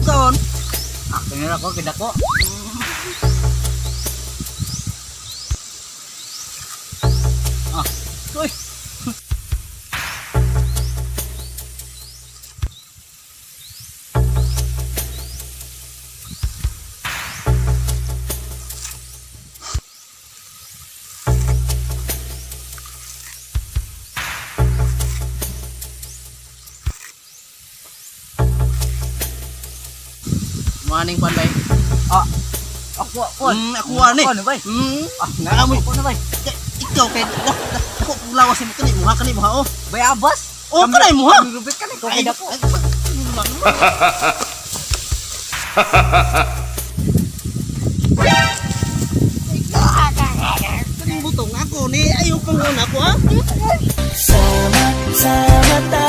Son. Ah, tingnan ako kidako. Ah, uy. Maning pan bay. Ah. Ako, ako. Ako ani. Ako, ano bay? Ah, naamoy. Ako na bay. Ikaw kay dah dah ako lawas mo kani muha kani muha oh. Bayabas. Oh, kanay muha. Kami rubit ka ni ko Ay, kidako. ay, kaning butong ako ni ayo pang ako ha. Sama-sama.